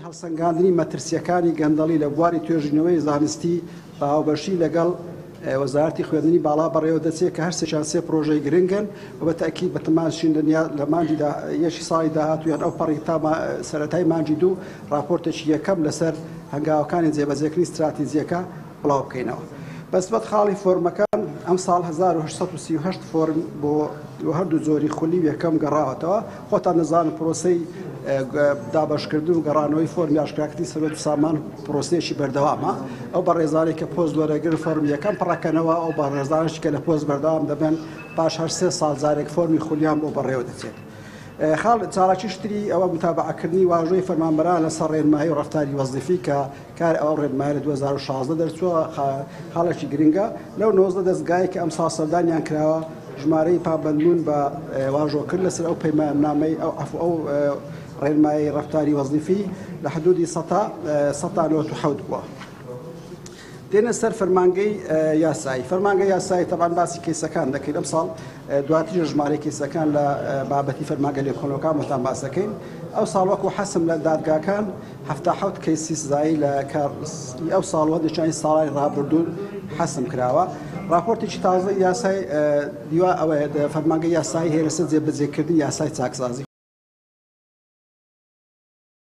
هەڵسەنگاندنی مەترسییەکانی گەندەڵی لە بواری توێژینەوەی زانستی بە هاوبەشی لەگەڵ وەزارەتی خوێندنی باڵا بەڕێوە دەچێت کە هەرسێکیان سێ پرۆژەی گرنگن و بە تەئکید بەتەماشین لە مانگی یەکی ساڵی داهاتوو یان ئەو پەڕی تا سەرەتای مانگی دوو ڕاپۆرتێکی یەکەم لەسەر هەنگاوەکانی جێبەجێکردنی ستراتیجییەکە بڵاو بکەینەوە. بەنسبەت خاڵی فۆرمەکان، ئەمساڵ 1838 فۆرم بۆ هەردوو جۆری خولی و یەکەم گەڕاوەتەوە. خۆتان دەزانن پرۆسەی دابەشکردن و گەڕانەوەی فۆرمی ئاشکراکردنی سەروەت و سامان پرۆسەیەکی بەردەوامە. ئەو بەڕێزانەی کە پۆست وەرەگرن فۆرمی یەکەم پڕەکەنەوە، ئەو بەڕێزانەشی کە لە پۆست بەردەوام دەبن پاش هەر سێ ساڵ جارێک فۆرمی خولیان بۆ بەڕێوە دەچێت. خاڵ چالاکیش تری ئەوە متابەعەکردنی واژۆی فەرمانبەران لەسەر ڕێنمایی و ڕەفتاری وەزیفی کە کار ئەو ڕێنمایە لە 2016 دەرچووە خاڵێکی گرنگە لەو 19 دەزگایەی کە ئەمساڵ سەردانیان کراوە ژمارەی پابەندبوون بە واژۆکرد لەسەر ئەو پەیماننامەی ئەو عەفو ئەو ڕێنمایی ڕەفتاری وەزیفی لە حدودی سەتا سەتا 97 بووە. دێنە سەر فەرمانگەی یاسایی فەرمانگە یاسایی تەبان باسی کەیسەکان دەکەین ئەمساڵ دواتریش ژمارەی کەیسەکان لە بابەتی فەرمانگە لێکۆڵەکان بۆتان باس دەکەین ئەو ساڵ وەکو حەسم لە دادگاکان 77 کەیسی سزایی لە کار ئەو ساڵ وەندێکانی ساڵانی ڕابردوو حەسم کراوە راپۆرتێکی تازە یاسای دیوا ئەوەیە فەرمانگە یاسایی هەیە لەسەر جێبەجێکردنی یاسای چاکسازی.